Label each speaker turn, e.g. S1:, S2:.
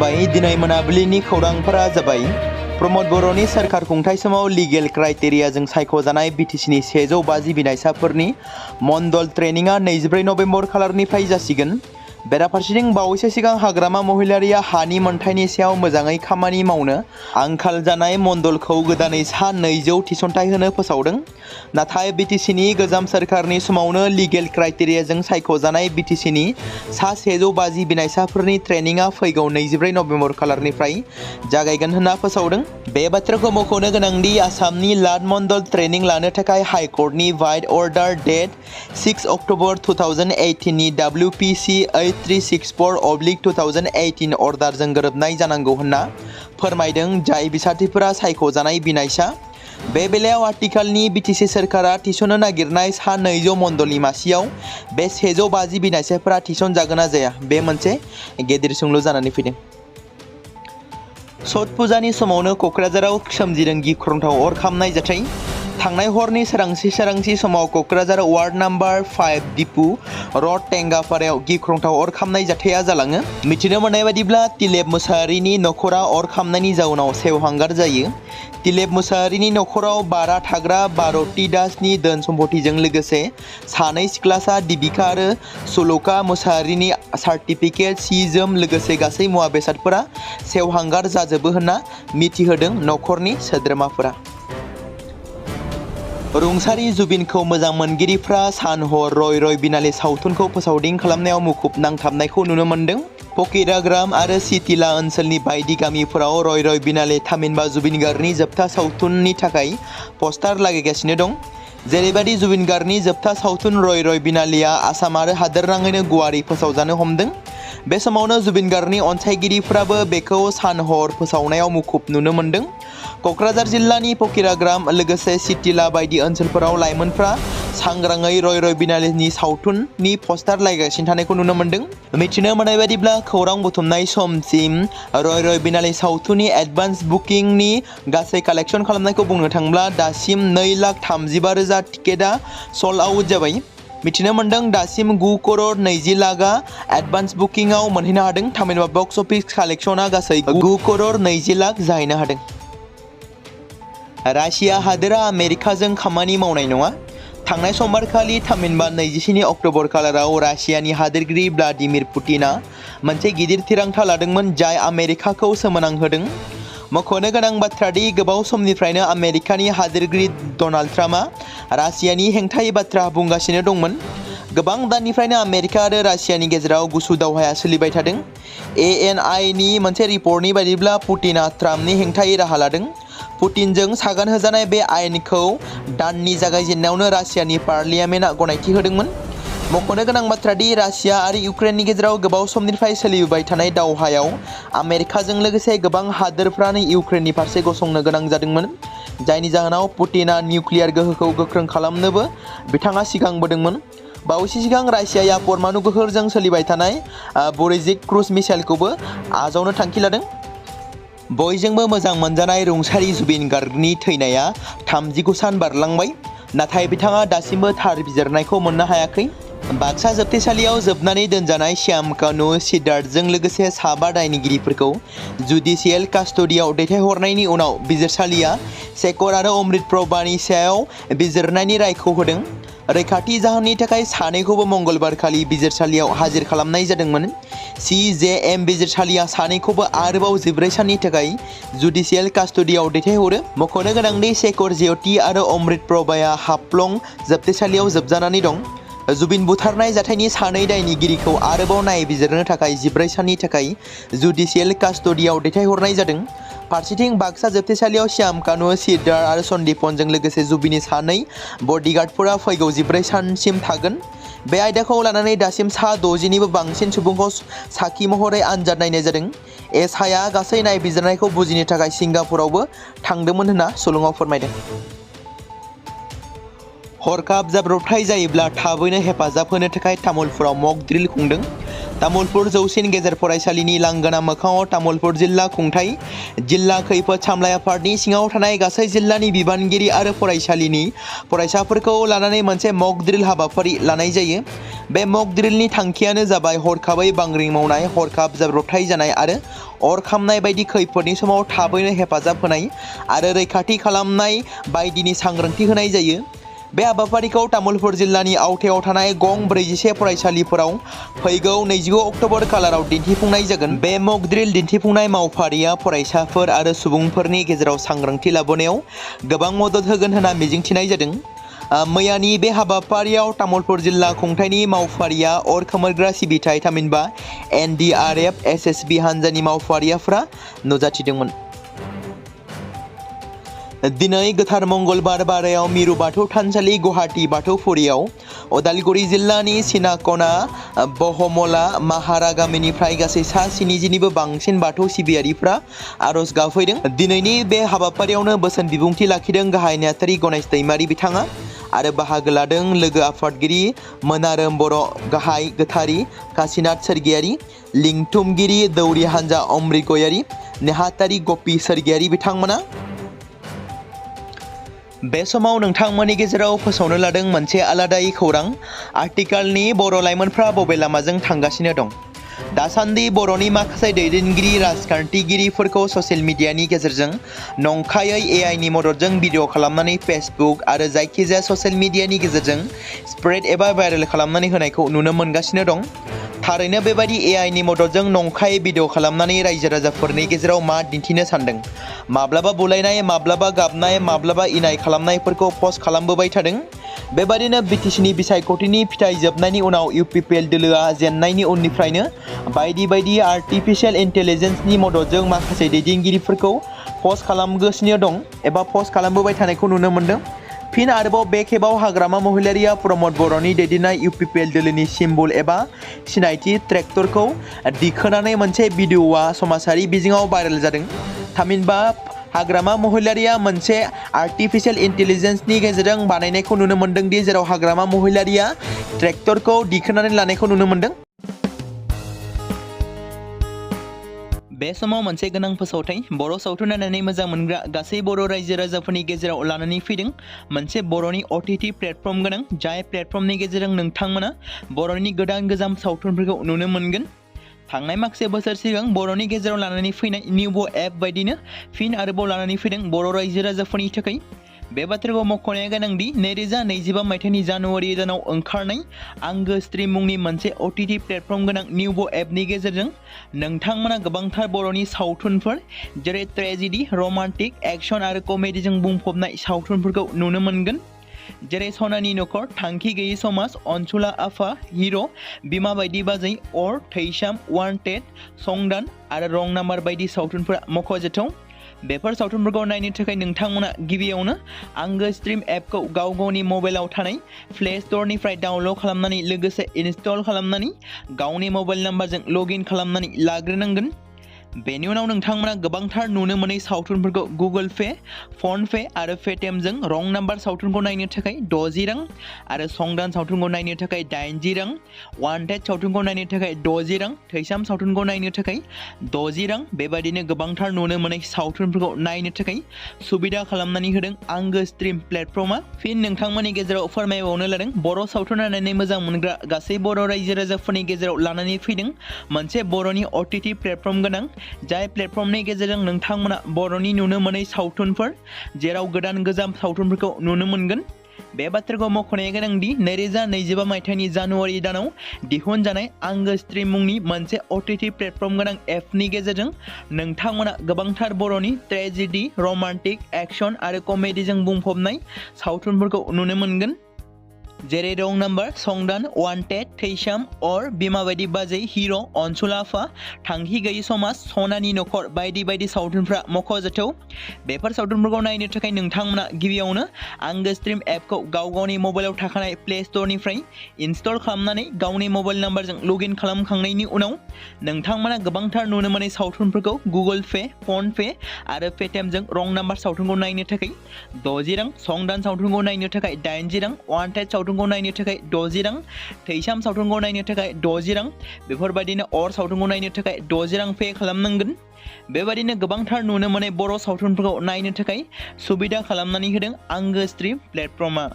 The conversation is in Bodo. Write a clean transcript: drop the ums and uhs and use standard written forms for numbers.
S1: खुलुमबाय दिनै मोनाबिलिनि खौरांफोरा जाबाय प्रमद बर'नि सोरखार खुंथाय समाव लिगेल क्राइटेरियाजों सायख'जानाय बिटिसिनि 150 बिनायसाफोरनि मण्डल ट्रेनिंआ 24 नभेम्बर खालारनिफ्राय जासिगोन। बेराफारसेथिं बावैसो सिगां हाग्रामा महिलारिया हानि मोनथायनि सायाव मोजाङै खामानि मावनो आंखाल जानाय मण्डलखौ गोदानै सा 200 थिसनथाय होनो फोसावदों। नाथाय बिटिसिनि गोजाम सोरखारनि समावनो लिगेल क्राइटेरियाजों सायख'जानाय बिटिसिनि सा 150 बिनायसाफोरनि ट्रेनिंआ फैगौ 24 नभेम्बर खालारनिफ्राय जागायगोन होनना फोसावदों। बे बाथ्राखौ मख'नो गोनांदि आसामनि लाद मण्डल ट्रेनिं लानो थाखाय हाइकर्टनि वाइड अर्डार डेट 6 अक्ट'बर 2018 नि WPC 8364/2018 अर्डारजों गोरोबनाय जानांगौ होनना फोरमायदों, जाय बिसारथिफोरा सायख'जानाय बिनायसा। बे बेलायाव आथिखालनि बिटिसि सोरखारा थिसननो नागिरनाय सा 200 मण्डलनि मासियाव बे 150 बिनायसाफोरा थिसन जागोन ना जाया, बे मोनसे गेदेर सोंलु जानानै फैदों। छठ पुजानि समावनो क'क्राझाराव सोमजिदों गिख्रंथाव अर खामनाय जाथाय। थांनाय हरनि सोरांसि समाव क'क्राझार वार्ड नाम्बार 5 दिपु रड टेंगापारायाव गिख्रंथाव अर खामनाय जाथाया जालाङो। मिथिनो मोननाय बादिब्ला तिलेब मुसाहारिनि नखरा अर खामनायनि जाउनाव सेवहांगार जायो। तिलेब मुसाहारिनि नखराव भारा थाग्रा भारती दासनि धोन सम्पतिजों लोगोसे सानै सिख्लासा दिबिका आरो सुलका मुसाहारिनि सार्टिफिकेट, सि-जोम लोगोसे गासै मुवा बेसादफोरा सेवहांगार जाजोबो होनना मिथिहोदों नखरनि सोद्रोमाफोरा। रुंसारि जुबिनखौ मोजां मोनगिरिफ्रा सान-हर रय बिनाले सावथुनखौ फोसावदिं खालामनायाव मुखुब नांथाबनायखौ नुनो मोन्दों। पकिराग्राम आरो सिटिला ओनसोलनि बायदि गामिफोराव रय बिनाले थामहिनबा जुबिन गार्गनि जोबथा सावथुननि थाखाय पस्टार लागायगासिनो दं। जेरैबादि जुबिन गार्गनि जोबथा सावथुन रय बिनालेया आसाम आरो हादोरनाङैनो गुवारै फोसावजानो हमदों। बे समावनो जुबिन गार्गनि अनसायगिरिफोराबो बेखौ सान-हर फोसावनायाव मुखुब नुनो मोन्दों। क'क्राझार जिल्लानि पकिराग्राम लोगोसे सिटिला बायदि ओनसोलफोराव लाइमोनफ्रा सांग्राङै रय बिनालेनि सावथुननि पस्टार लागायगासिनो थानायखौ नुनो मोन्दों। मिथिनो मोननाय बादिब्ला खौरां बुथुमनाय समसिम रय बिनाले सावथुननि एडभान्स बुकिंनि गासै कालेक्सन खालामनायखौ बुंनो थाङोब्ला दासिम 2,35,000 टिकेटआ सल्ड आउट जाबाय। मिथिनो मोन्दों दासिम 9 करोड़ 20 लाखआ एडभान्स बुकिंआव मोनहैनो हादों। थामहिनबा बक्स अफिस कालेक्सना गासै 9 करोड़ 20 लाख जाहैनो हादों। रासिया हादोरा आमेरिकाजों खामानि मावनाय नङा। थांनाय समबारखालि थामहिनबा 27 अक्ट'बर खालाराव रासियानि हादोरगिरि व्लादिमिर पुतिनआ मोनसे गिदिर थिरांथा लादोंमोन, जाय आमेरिकाखौ सोमोनांहोदों। मख'नो गोनां बाथ्रादि गोबाव समनिफ्रायनो आमेरिकानि हादोरगिरि डनाल्ड ट्राम्पआ रासियानि हेंथायै बाथ्रा बुंगासिनो दंमोन। गोबां दाननिफ्रायनो आमेरिका आरो रासियानि गेजेराव गुसु दावहाया सोलिबाय थादों। ANI-नि मोनसे रिपर्टनि बायदिब्ला पुतिनआ ट्राम्पनि हेंथायै राहा लादों। पुतिनजों सागान होजानाय बे आयेनखौ दाननि जागायजेननायावनो रासियानि पार्लियामेन्टआ गनायथि होदोंमोन। मख'नो गोनां बाथ्रादि रासिया आरो इउक्रेननि गेजेराव गोबाव समनिफ्राय सोलिबाय थानाय दावहायाव आमेरिकाजों लोगोसे गोबां हादोरफ्रानो इउक्रेननि फारसे गसंनो गोनां जादोंमोन, जायनि जाहोनाव पुतिनआ निउक्लियार गोहोखौ गोख्रों खालामनोबो बिथाङा सिगांबोदोंमोन। बावैसो सिगां रासियाया परमाणु गोहोजों सोलिबाय थानाय बरिजिक क्रुज मिसाइलखौबो आजावनो थांखि लादों। बयजोंबो मोजां मोनजानाय रुंसारि जुबिन गार्गनि थैनाया 39 सान बारलांबाय, नाथाय बिथाङा दासिमबो थार बिजिरनायखौ मोननो हायाखै। बाक्सा जोबथेसालियाव जोबनानै दोनजानाय श्याम कानु सिद्धार्थजों लोगोसे 7 दायनिगिरिफोरखौ जुडिशियेल कास्टडियाव दैथायहरनायनि उनाव बिजिरसालिया शेखर आरो अमृत प्रभानि सायाव बिजिरनायनि रायखौ होदों। रैखाथि जाहोननि थाखाय सानैखौबो मंगलबारखालि बिजिरसालियाव हाजिर खालामनाय जादोंमोन। CJM बिजिरसालिया सानैखौबो आरोबाव 14 साननि थाखाय जुडिशियेल कास्टडियाव दैथायहरो। मख'नो गोनांदि शेखर ज्योति आरो अमृत प्रभाया हाफ्लं जोबथेसालियाव जोबजानानै दं। जुबिन बुथारनाय जाथायनि सानै दायनिगिरिखौ आरोबाव नायबिजिरनो थाखाय 14 साननि थाखाय जुडिशियेल कास्टडियाव दैथायहरनाय जादों। फारसेथिं बाक्सा जोबथेसालियाव श्याम कानु, सिद्धार्थ आरो सन्दीपनजों लोगोसे जुबिननि सानै बडीगार्डफोरा फैगौ 14 सानसिम थागोन। बे आयदाखौ लानानै दासिम सा 60निबो बांसिन सुबुंखौ साखि महरै आनजाद नायनाय जादों। एसआइआ गासै नायबिजिरनायखौ बुजिनो थाखाय सिंगापुरावबो थांदोंमोन होनना सुलुङाव फोरमायदों। हरखाब जाब्रबथाय जायोब्ला थाबैनो हेफाजाब होनो थाखाय तामुलपुराव मक ड्रिल खुंदों। तामुलपुर जौसिन गेजेर फरायसालिनि लांगोना मोखाङाव तामुलपुर जिल्ला खुंथाय, जिल्ला खैफोद सामलाय आफादनि सिङाव थानाय गासै जिल्लानि बिबानगिरि आरो फरायसालिनि फरायसाफोरखौ लानानै मोनसे मक ड्रिल हाबाफारि लानाय जायो। बे मक ड्रिलनि थांखियानो जाबाय हरखाबै बांग्रिं मावनाय, हरखाब जाब्रबथाय जानाय आरो अर खामनाय बायदि खैफोदनि समाव थाबैनो हेफाजाब होनाय आरो रैखाथि खालामनाय बायदिनि सांग्रांथि होनाय जायो। बे हाबाफारिखौ तामुलपुर जिल्लानि आवथायाव थानाय गं 41 फरायसालिफोराव फैगौ 29 अक्ट'बर खालाराव दिन्थिफुंनाय जागोन। बे मक ड्रिल दिन्थिफुंनाय मावफारिया फरायसाफोर आरो सुबुंफोरनि गेजेराव सांग्रांथि लाबोनायाव गोबां मदद होगोन होनना मिजिंथिनाय जादों। मैयानि बे हाबाफारियाव तामुलपुर जिल्ला खुंथायनि मावफारिया अर खोमोरग्रा सिबिथाय थामहिनबा NDRF SSB हान्जानि मावफारियाफोरा नुजाथिदोंमोन। दिनै गोथार मंगलबार बारायाव मिरु बाथौ थानसालि गुवाहाटी बाथौफुरियाव उदालगुरि जिल्लानि सिनाकना बहमला माहारा गामिनिफ्राय गासै सा 70निबो बांसिन बाथौ सिबियारिफ्रा आरज गाबफैदों। दिनैनि बे हाबाफारियावनो बोसोन बिबुंथि लाखिदों गाहाय नेहाथारि गणेश दैमारि बिथाङा आरो बाहागो लादों लोगो आफादगिरि मोनारोम बर' गाहाय गोथारि काशिनाथ सोरगियारि, लिंथुमगिरि दौरि हान्जा अमृत गयारि, नेहाथारि गपि सोरगियारि बिथांमोना। बे समाव नोंथांमोननि गेजेराव फोसावनो लादों मोनसे आलादायै खौरां। आथिखालनि बर' लाइमोनफ्रा बबे लामाजों थांगासिनो दं? दासान्दि बर'नि माखासे दैदेनगिरि राजखान्थिगिरिफोरखौ ससियेल मिडियानि गेजेरजों नंखायै AIनि मददजों भिडिअ खालामनानै फेसबुक आरो जायखिजाया ससियेल मिडियानि गेजेरजों स्प्रेड एबा भाइरेल खालामनानै होनायखौ नुनो मोनगासिनो दं। थारैनो बेबायदि AIनि मददजों नंखाय भिडिअ खालामनानै रायजो राजाफोरनि गेजेराव मा दिन्थिनो सानदों? माब्लाबा बुलायनाय, माब्लाबा गाबनाय, माब्लाबा इनाय खालामनायफोरखौ पस्ट खालामबोबाय थादों। बेबादिनो BTCनि बिसायख'थिनि फिथाइ जोबनायनि उनाव UPPL दोलोआ जेननायनि उननिफ्रायनो बायदि आर्टिफिशियेल इन्टेलिजेन्सनि मददजों माखासे दैदेनगिरिफोरखौ पस्ट खालामगासिनो दं एबा पस्ट खालामबोबाय थानायखौ नुनो मोनदों। फिन आरोबाव बे खेबाव हाग्रामा महिलारिया प्रमद बर'नि दैदेननाय UPPL दोलोनि सिम्बल एबा सिनायथि ट्रेक्टरखौ दिखोनानै मोनसे भिडिअआ समाजारि बिजोङाव भाइरेल जादों। थामहिनबा हाग्रामा महिलारिया मोनसे आर्टिफिशियेल इन्टेलिजेन्सनि गेजेरजों बानायनायखौ नुनो मोनदों दि जेराव हाग्रामा महिलारिया ट्रेक्टरखौ दिखोनानै लानायखौ नुनो मोनदों। बे समाव मोनसे गोनां फोसावथाय बर' सावथुन नायनानै मोजां मोनग्रा गासै बर' रायजो राजाफोरनि गेजेराव लानानै फैदों मोनसे बर'नि OTT प्लेटफर्म गोनां, जाय प्लेटफर्मनि गेजेरजों नोंथांमोना बर'नि गोदान गोजाम सावथुनफोरखौ नुनो मोनगोन। थांनाय माखासे बोसोर सिगां बर'नि गेजेराव लानानै फैनाय निउबो एप बायदिनो फिन आरोबाव लानानै फैदों बर' रायजो राजाफोरनि थाखाय। बे बाथ्राखौ मख'नाया गोनांदि 2025 मायथाइनि जानुवारि दानाव ओंखारनाय आंगो स्ट्रिम मुंनि मोनसे OTT प्लेटफर्म गोनां निउबो एपनि गेजेरजों नोंथांमोना गोबांथार बर'नि सावथुनफोर जेरै ट्रेजेडि, रमान्टिक, एक्शन आरो कमेडिजों बुंफबनाय सावथुनफोरखौ नुनो मोनगोन। जेरै सनानि नखर, थांखि गैयि समाज, अनसुला आफा, हिर', बिमा बायदि बाजै, अर, थैसाम, वान्टेड, संदान आरो रं नाम्बार बायदि सावथुनफोरा मख'जाथाव। बेफोर सावथुनफोरखौ नायनो थाखाय नोंथांमोना गिबियावनो आंगो स्ट्रिम एपखौ गावनि मबाइलाव थानाय प्ले स्ट'रनिफ्राय डाउनल'ड खालामनानै लोगोसे इनस्टल खालामनानै गावनि मबाइल नाम्बारजों लगइन खालामनानै लाग्रोनांगोन। बेनि उनाव नोंथांमोना गोबांथार नुनो मोनै सावथुनफोरखौ गुगोल पे, फन पे आरो पेटिएमजों रं नाम्बार सावथुनखौ नायनो थाखाय 60 रां आरो संदान सावथुनखौ नायनो थाखाय 80 रां, वान्टेड सावथुनखौ नायनो थाखाय 60 रां, थैसाम सावथुनखौ नायनो थाखाय 60 रां बेबायदिनो गोबांथार नुनो मोनै सावथुनफोरखौ नायनो थाखाय सुबिदा खालामनानै होदों आंगो स्ट्रिम प्लेटफर्मा। फिन नोंथांमोननि गेजेराव फोरमायबावनो लादों बर' सावथुन नायनानै मोजां मोनग्रा गासै बर' रायजो राजाफोरनि गेजेराव लानानै फैदों मोनसे बर'नि OTT प्लेटफर्म गोनां, जाय प्लेटफर्मनि गेजेरजों नोंथांमोना बर'नि नुनो मोनै सावथुनफोर जेराव गोदान गोजाम सावथुनफोरखौ नुनो मोनगोन। बे बाथ्राखौ मख'नाया गोनांदि 2025 मायथाइनि जानुवारि दानाव दिहुनजानाय आंगो स्ट्रिम मुंनि मोनसे OTT प्लेटफर्म गोनां एपनि गेजेरजों नोंथांमोना गोबांथार बर'नि ट्रेजेडि, रमान्टिक, एक्शन आरो कमेडिजों बुंफबनाय सावथुनफोरखौ नुनो मोनगोन। जेरै रं नाम्बार, संदान, वान्टेड, थैसाम, अर, बिमा बायदि बाजै, हिर', अनसुला आफा, थांखि गैयि समाज, सनानि नखर बायदि सावथुनफ्रा मख'जाथाव। बेफोर सावथुनफोरखौ नायनो थाखाय नोंथांमोना गिबियावनो आंगो स्ट्रिम एपखौ गावनि मबाइलाव थाखानाय प्ले स्ट'रनिफ्राय इनस्टल खालामनानै गावनि मबाइल नाम्बारजों लगइन खालामखांनायनि उनाव नोंथांमोना गोबांथार नुनो मोनै सावथुनफोरखौ गुगोल पे, फन पे आरो पेटिएमजों रं नाम्बार सावथुनखौ नायनो थाखाय 60 रां, संदान सावथुनखौ नायनो थाखाय 80 रां, वान्टेड सावथुनखौ नायनो थाखाय 60 रां, थैसाम सावथुनखौ नायनो थाखाय 60 रां बेफोरबायदिनो अर सावथुनखौ नायनो थाखाय 60 रां पे खालामनांगोन। बेबायदिनो गोबांथार नुनो मोनै बर' सावथुनफोरखौ नायनो थाखाय सुबिदा खालामनानै होदों आंगो स्ट्रिम प्लेटफर्मा।